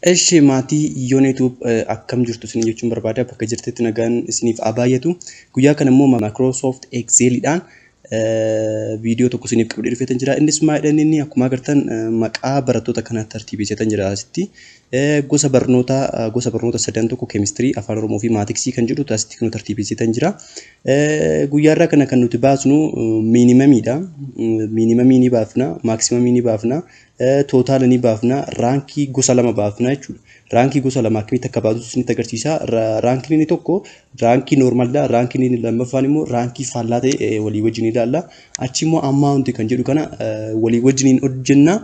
Eshi maatii Yoon akkam jirtu isin jechuun barbaada. Bakka jirtetti nagaan isiniif haa baay'atu. Guyyaa kana immoo Microsoft Excelidhaan viidiyoo tokko isiniif qabadhee dhufeetan jira. Innis maalidha? Inni akkuma agartan maqaa barattoota kanaa tartiibesseetan jira asitti. Gosa barnoota sadan tokko, keemistirii, afaan Oromoo fi maatiksii kan jedhu asitti kan tartiibesseetan jira. Guyyaa irraa kana kan nuti baasnu minimumiidha. Minimumii ni baafna, maximumii ni baafna, total ni baafna, rankii gosa lama baafna jechuudha. Rankii gosa lama akkamitti akka baatu isinitti agarsiisa. Rankiin inni tokko rankii normalidha. Rankiin inni lammaffaan immoo rankii faallaa ta'e walii wajjin ilaalla. Achi immoo amount kan jedhu kana walii wajjiniin hojjenna.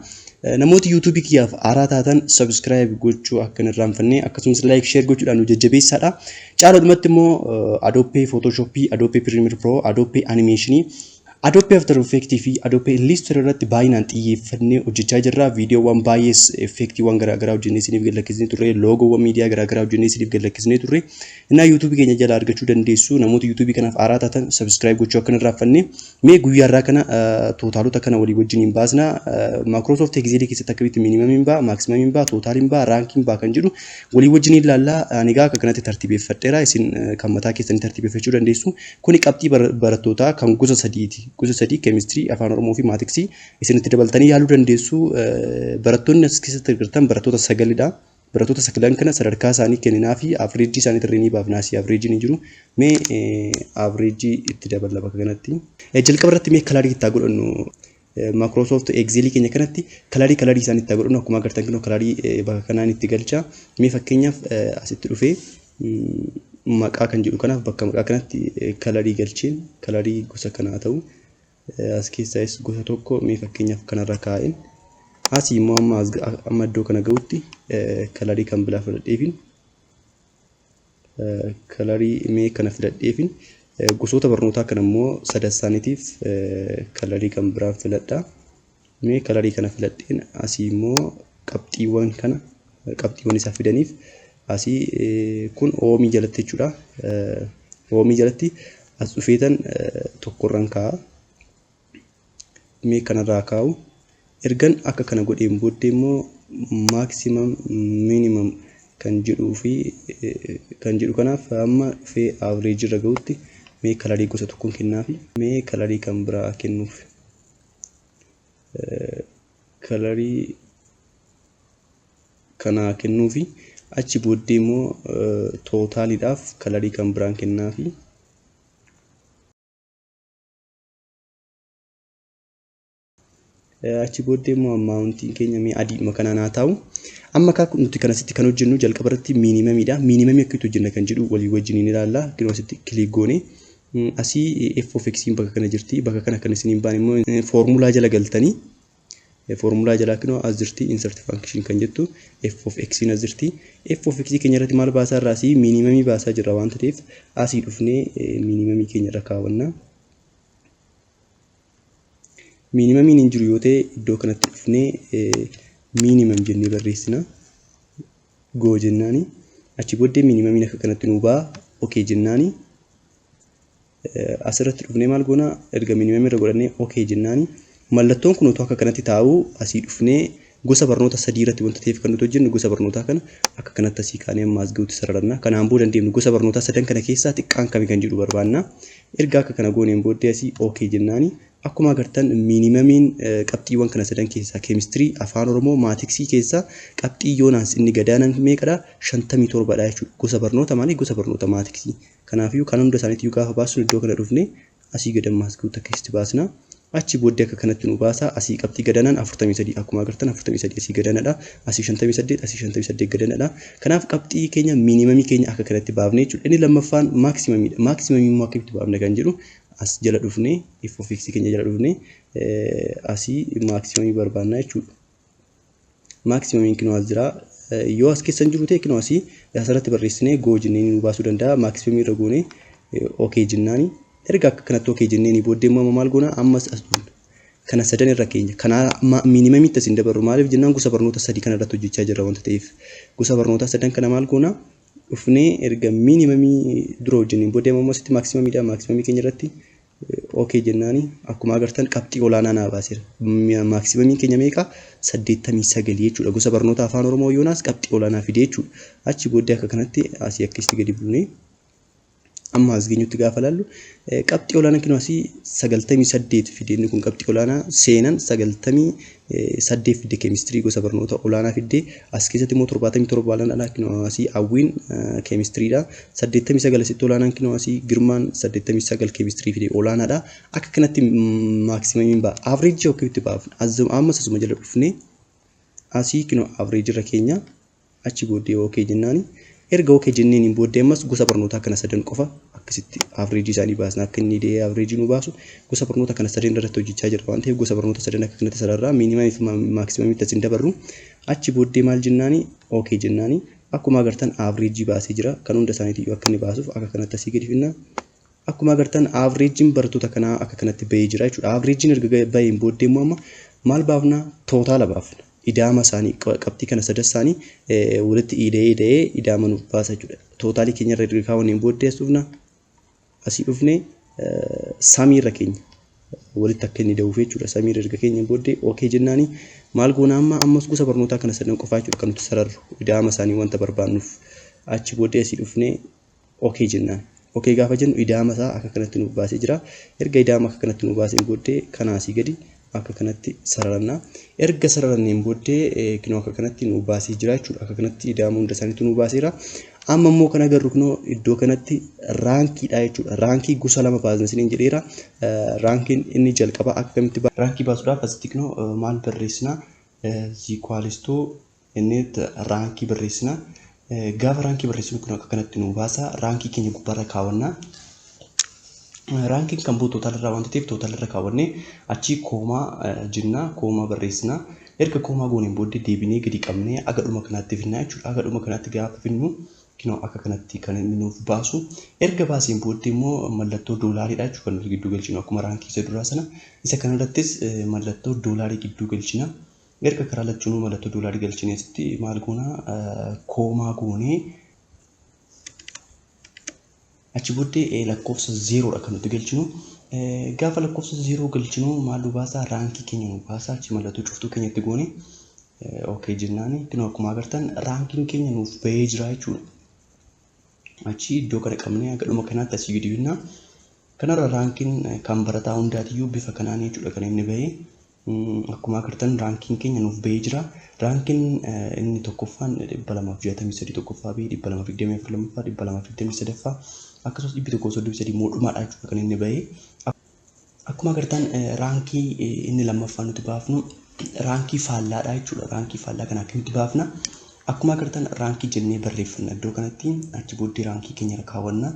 Namooti YouTubeii kiyyaaf haaraa taatan subscribe gochuu akka hin irraanfanne, akkasumas like, share gochuudhaan nu jajjabeessaadha. Caalaadhumatti immoo Adobe Photoshop, Adobe Premiere Pro, Adobe Animation, Adobe After Effects fi Adobe Illustrator irratti baay'inaan xiyyeeffannee hojjechaa jirra. Viidiyoowwan baay'ees, effectiiwwan garaagaraa hojjennee isiniif gad turre, loogoowwan miidiyaa garaagaraa hojjennee isiniif gad lakkisnee turre. Innaa YouTubeii keenya jala argachuu dandeessu. Namoota YouTubeii kanaaf haaraa taatan subscribe gochuu akka hin irraanfanne. Mee guyyaa irraa kana totalota kana walii wajjin hin baasna. Microsoft Excel keessatti akkamitti minimumiin ba'a, maximumiin ba'a, totaliin ba'a, rankiin ba'a kan jedhu walii wajjin ilaalla. Ani egaa akka kanatti tartiibeffadheera. Isin kan mataa keessanii tartiibeffachuu dandeessu. Kuni qabxii barattootaa kan gosa sadiiti. Gosa sadii, keemistirii, afaan Oromoo fi maatiksii, isinitti dabaltanii yaaluu dandeessu. Barattoonni as keessatti argattan barattoota sagalidha. Barattoota sagalan kana sadarkaa isaanii kenninaa fi averageii isaanii irra ni baafna. Asii averageiin hin jiru. Mee averageii itti daballa bakka kanatti. Jalqaba irratti mee colorii itti haa godhannu. Microsoft Excel keenya kanatti colorii isaanii itti haa godhannu. Akkuma agartan kunoo colorii bakka kanaan itti galcha. Mee fakkeenyaaf asitti dhufee maqaa kan jedhu kanaaf bakka maqaa kanatti colorii galcheen colorii gosa kanaa ta'u, as keessaayis gosa tokko mee fakkeenyaaf kanarra kaa'een, asii immoo amma iddoo kana gahutti colorii kan biraa filadheefin, colorii mee kana filadheefin, gosoota barnootaa kana immoo sadan isaaniitiif colorii kan biraa filadha. Mee colorii kana filadheen, asii immoo qabxiiwwan kana, qabxiiwwan isaa fidaniif asii kun homeii jalatti jechuudha. Homeii jalatti as dhufeetan tokkorran kaa'a. Mee kanarraa kaa'u. Ergan akka kana godheen booddee immoo maximum, minimum kan jedhuu fi kan jedhu kanaaf amma dhufee averageii irra gahutti mee colorii gosa tokkoon kennaafi, mee colorii kan biraa kennuuf, colorii kanaa kennuufi, achi booddee immoo totaliidhaaf colorii kan biraan kennaafi. Achi booddee immoo amountiin keenya mee adiidhuma kanaan haa ta'u. Amma akka nuti kanasitti kan hojjennu jalqaba irratti minimumiidha. Minimumii akkamitti hojjenna kan jedhu walii wajjin ni ilaalla. Kunoo asitti click goone. Asii f of x bakka kana jirti. Bakka kana kan isin hin baane immoo formula jala galtanii, formula jalaa kunoo as jirti, insert function kan jettu, f of x as jirti. F of x keenya irratti maal baasaa irraa? Asii minimumii baasaa jirra waan ta'eef asii dhufnee minimumii keenya irra kaawwanna. Minimumiin hin jiru yoo ta'e iddoo kanatti dhufnee minimum jennee barreessina. Go jennaani. Achi booddee minimumiin akka kanatti nuu ba'a. Okay jennaani. Asirratti dhufnee maal goona? Erga minimumii irra godhannee okay jennaani. Mallattoon kun otoo akka kanatti taa'u, asii dhufnee gosa barnoota sadii irratti wanta ta'eef kan nuti hojjennu gosa barnootaa kana akka kanatti asii kaanee amma as gahutti sararanna. Kanaan booda deemnu gosa barnootaa sadan kana keessaa xiqqaan kami kan jedhu barbaanna. Erga akka kana gooneen booddee asii okay jennaani. Akkuma agartan minimumiin qabxiiwwan kana sadan keessaa, keemistirii, afaan Oromoo, maatiksii keessaa qabxii yoonaas inni gadaanaan meeqadha? 57dha jechuudha. Gosa barnoota maalii? Gosa barnoota maatiksii. Kanaafiyyuu kan hunda isaaniitti gaafa baasnu iddoo kana dhufne asii gad ammaas guutuu akkasitti baasna. Achi booddee akka kanatti nu baasa. Asii qabxii gadaanaan 43, akkuma agartan 43 asii gadaanadha. Asii 58, asii 58 gadaanadha. Kanaaf qabxii keenya, minimumii keenya akka kanatti baafne jechuudha. Inni lammaffaan maximumiidha. Maximumii immoo akkamitti baafna kan jedhu as jala dhufne, f of x keenya jala dhufne, asii maximumii barbaanna jechuudha. Maximumiin kinoo as jira. Yoo as keessa hin jiru ta'e kinoo asii asirratti barreessinee go jennee nu baasuu danda'a. Maximumii irra goonee okay jennaani. Erga akka kanatti okay jennee booddee immoo maal goona? Ammas as dhufna. Kana sadan irra keenya. Kana minimumiitti as hin dabarru. Maaliif jennaan gosa barnoota sadii kana irratti hojjechaa jirra wanta ta'eef. Gosa barnoota sadan kana maal goona? Dhufnee erga minimumii dura hojjenneen booddee ammoo asitti maximumiidha. Maximumii keenya irratti Okay jennaani akkuma agartan qabxii olaanaa naa baaseera. Maximamiin keenya meeqa? 89 jechuudha. Gosa barnoota Afaan Oromoo Yoonaas qabxii olaanaa fide jechuudha. Achi booddee akka kanatti asii akkasitti gadi buunee amma as geenyutti gaafa laallu qabxii olaanaa kinoo asii 98 fide. Inni kun qabxii olaanaa seenan 98 fide, keemistirii gosa barnoota olaanaa fide. As keessatti immoo 77 olaanaadha kinoo asii Hawwiin keemistiriidha. 89 asitti olaanaan kinoo asii Girmaan 89 keemistirii fide olaanaadha. Akka kanatti maximamiin ba'a. Average akkamitti baafna? Ammas asuma jala dhufnee asii kinoo average irra keenya, achi booddee okay jennaani. Erga okay jenneen booddee ammas gosa barnootaa kana sadan qofa akkasitti average isaanii baasna. Akka inni idee average nu baasu gosa barnoota kana sadan irratti hojjechaa jira waan ta'eef, gosa barnoota sadan akka kanatti sararraa minimumii fi maximumii asiin dabarru. Achi booddee maal jennaani? Okay jennaani. Akkuma agartan average baasee jira. Kan hunda isaaniitiyyuu akka inni baasuuf akka kanatti asii gadi finna. Akkuma agartan averageiin barattoota kanaa akka kanatti bahee jira jechuudha. Averageiin erga baheen booddee immoo amma maal baafna? Total baafna. Idaama isaanii, qabxii kana sadan isaanii walitti ida'ee ida'ee idaama nuuf baasa jechuudha. Totalii keenya irra erga kaawwanneen booddee as dhufna. Asii dhufnee sumiirra keenya walitti akka inni da'uuf jechuudha. Sumiirra erga keenya booddee okay jennaani maal goona? Amma ammas gosa barnootaa kana sadan qofaa jechuudha kan nuti sararru, idaama isaanii wanta barbaannuuf. Achi booddee asii dhufnee okay jennaan. Okay gaafa jennu idaama isaa akka kanatti nuuf baasee jira. Erga idaama akka kanatti nuuf baaseen booddee kana asii gadi akka kanatti sararanna. Erga sararanneen booddee kinoo akka kanatti nuuf baasee jira jechuudha. Akka kanatti idaama hunda isaaniitu nuuf baaseera. Amma immoo kan agarru kunoo iddoo kanatti rankiidha jechuudha. Rankii gosa lama baasna isiniin jedheera. Rankiin inni jalqaba akkamitti rankii baasuudhaaf asitti kunoo maal barreessina? Is equals to inni rankii barreessina. Gaafa rankii barreessinu kun akka kanatti nu baasa. Rankii keenya gubbaarra kaawwanna. Rankiin kan bu'u totalarraa waan ta'eef totalarra kaawwannee achii comma jenna, comma barreessina. Erga comma gooneen booddee deebinee gadi qabnee aga dhuma kanaatti finnaa jechuudha. Aga dhuma kanaatti gaafa finnu kinoo akka kanatti kan inni nuuf baasu. Erga baaseen booddee immoo mallattoo doolaariidha jechuudha kan nuti gidduu galchinu, akkuma rankii isa duraa sana. Isa kanarrattis mallattoo doolaarii gidduu galchina. Erga karaa lachuunuu mallattoo doolaarii galchine asitti maal goona? Comma goonee achi booddee lakkoofsa zeeroodha kan nuti galchinu. Gaafa lakkoofsa zeeroo galchinu maal nu baasaa? Rankii keenya nu baasaa. Achi mallattoo cuftuu keenyatti goone okay jennaani kunoo akkuma agartan rankiin keenya nuuf bahee jira jechuudha. Achi iddoo kana qabnee hanga dhuma kanaatti asii gadi binna. Kanarra rankiin kan barataa hundaatiyyuu bifa kanaan jechuudha kan inni bahee. Akkuma agartan rankiin keenya nuuf bahee jira. Rankiin inni tokkoffaan 263 tokkoffaa bahee, 224 lammaffaa, 223ffaa, akkasumas 133 moodhumaadha jechuudha kan inni bahee. Akkuma agartan rankii inni lammaffaa nuti baafnu rankii faallaadha jechuudha. Rankii faallaa kana akkamitti baafna? Akkuma agartan rankii jennee barreeffanna iddoo kanatti, achi booddee rankii keenya irra kaawwanna.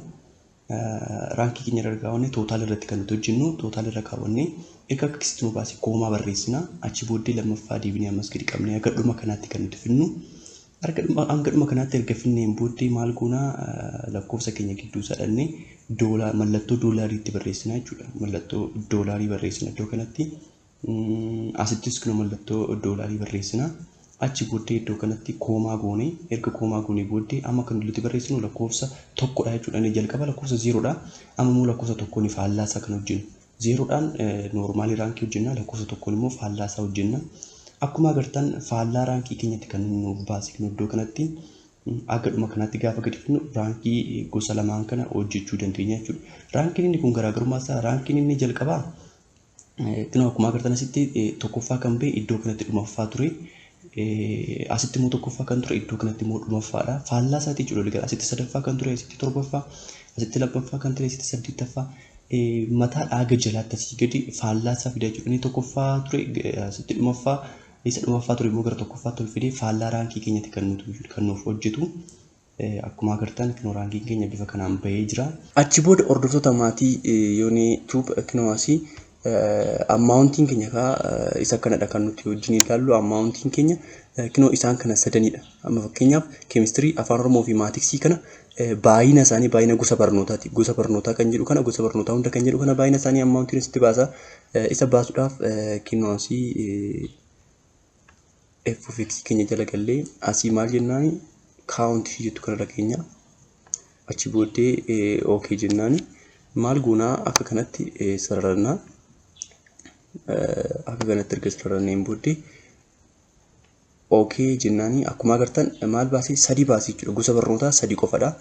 Rankii keenya irra kaawwannee total irratti kan nuti hojjennu, total irra kaawwannee erga akkasitti nu baase comma barreessina. Achi booddee lammaffaa deebinee ammas gadi qabnee hanga dhuma kanaatti kan nuti finnu. Hanga dhuma kanaatti erga finneen booddee maal goonaa? Lakkoofsa keenya gidduu sadhannee mallattoo doolaariitti barreessina jechuudha. Mallattoo doolaarii barreessina iddoo kanatti. Asittis kun mallattoo doolaarii barreessina. Achi booddee iddoo kanatti comma goonee, erga comma goonee booddee amma kan nuti barreessinu lakkoofsa tokkodha jechuudha. Inni jalqaba lakkoofsa zeeroodha. Amma immoo lakkoofsa tokkoon faallaa isaa kan hojjennu. Zeeroodhaan normalii rankii hojjenna, lakkoofsa tokkoon immoo faallaa isaa hojjenna. Akkuma agartan faallaa rankii keenyatti kan nuuf baase iddoo kanatti akka dhuma kanaatti gaafa gadi finnu rankii gosa lamaan kana hojjechuu dandeenya jechuudha. Rankiin inni kun garaagarummaa isaa, rankiin inni jalqabaa kunoo akkuma agartan asitti tokkoffaa kan ba'e iddoo kanatti dhumaffaa ture. Asitti immoo tokkoffaa kan ture iddoo kanatti immoo dhumaffaadha. Faallaa isaatii jechuudha. Asitti sadaffaa kan ture asitti torbaffaa, asitti lammaffaa kan ture asitti saddeettaffaa. Mataa dhaaga jalaatti asii gadi faallaa isaa fida jechuudha. Inni tokkoffaa ture asitti dhumaffaa, isa dhumaffaa ture immoo gara tokkoffaatti ol fidee faallaa rankii keenyatti kan nuuf hojjetu. Akkuma agartan kinoo rankiin keenya bifa kanaan bahee jira. Achi booda hordoftoota maatii Yoonii Tube, kinoo asii amountiin keenya kaa isa kanadha kan nuti wajjin ilaallu. Amountiin keenya kinoo isaan kana sadanidha. Amma fakkeenyaaf keemistirii, Afaan Oromoo fi maatiksii kana baay'ina isaanii, baay'ina gosa barnootaati. Gosa barnootaa kan jedhu kana, gosa barnootaa hunda kan jedhu kana baay'ina isaanii amountiin asitti baasa. Isa baasuudhaaf kinoo asii f of x keenya jala gallee asii maal jennaani? Count jettu kanarra keenya, achi booddee okay jennaani. Maal goonaa? Akka kanatti sararannaa. Akka kanatti erga sararanneen booddee okay jennaanii, akkuma agartan maal baasee? Sadii baasee jechuudha. Gosa barnootaa sadii qofadha.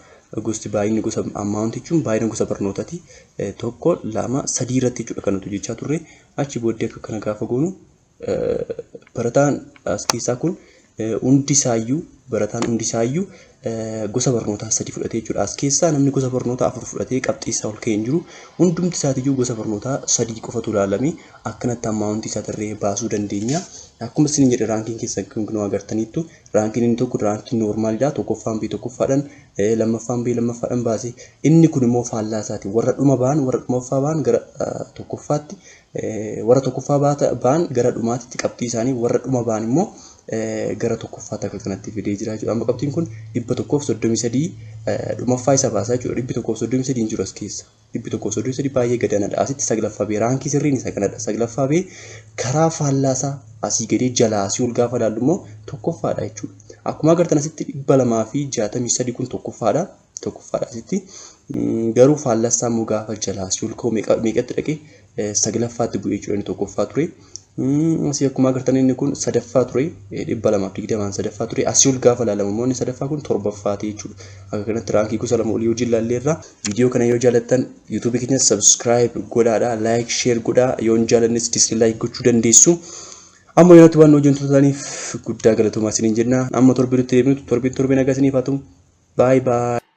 Gosti baay'inni gosa, amount jechuun baay'ina gosa barnootaati. Tokko, lama, sadii irratti jechuudha kan nuti hojjechaa turre. Achi booddee akka kana gaafa goonu barataan as keessaa kun hundi isaayyuu, barataan hundi isaayyuu gosa barnootaa sadii fudhatee jechuudha. As keessaa namni gosa barnootaa afur fudhatee qabxii isaa ol ka'ee hin jiru. Hundumti isaatiiyyuu gosa barnootaa sadii qofatu ilaalame. Akkanatti amountii isaa tarree baasuu dandeenya. Akkuma isin jedhe, rankiin keessan kun kunoo agartaniittu, rankiin inni tokko rankii normalidha. Tokkoffaan bee tokkoffaadhaan, lammaffaan bee lammaffaadhaan baase. Inni kun immoo faallaa isaati. Warra dhuma ba'an, warra dhumaffaa ba'an gara tokkoffaatti, warra tokkoffaa ba'an gara dhumaatitti qabxii isaanii, warra dhuma ba'an immoo gara tokkoffaatti akka kanatti fidee jira jechuudha. Amma qabxiin kun 133 dhumaffaa isa baasaa jechuudha. 133 hin jiru as keessa. 133 baay'ee gadaanaadha. Asitti saglaffaa bee, rankii sirriin isa kanadha. Saglaffaa bee karaa faallaasaa asii gadee jalaa asii ol gaafa ilaallu immoo tokkoffaadha jechuudha. Akkuma agartan asitti 263 kun tokkoffaadha. Tokkoffaadha asitti. Garuu faallassaa immoo gaafa jalaa asii ol ka'u meeqatti dhaqee? Saglaffaatti bu'ee jechuudha, inni tokkoffaa ture. Asii akkuma agartan inni kun sadaffaa ture, 220n sadaffaa ture. Asii ol gaafa ilaalamu immoo inni sadaffaa kun torbaffaati jechuudha. Akka kanatti rankii gosa lama olii hojii ilaalleerra. Viidiyoo kana yoo jaalattan YouTubeii keenya subscribe godhaadha, like, share godhaa. Yoo hin jaalannes dislike gochuu dandeessu. Amma yoonatti waan nu wajjin turtaniif guddaa galatoomaa isiniin jenna. Amma torbii nutti deebinutti torbiin torbee nagaa isiniif haa ta'u. Bye bye.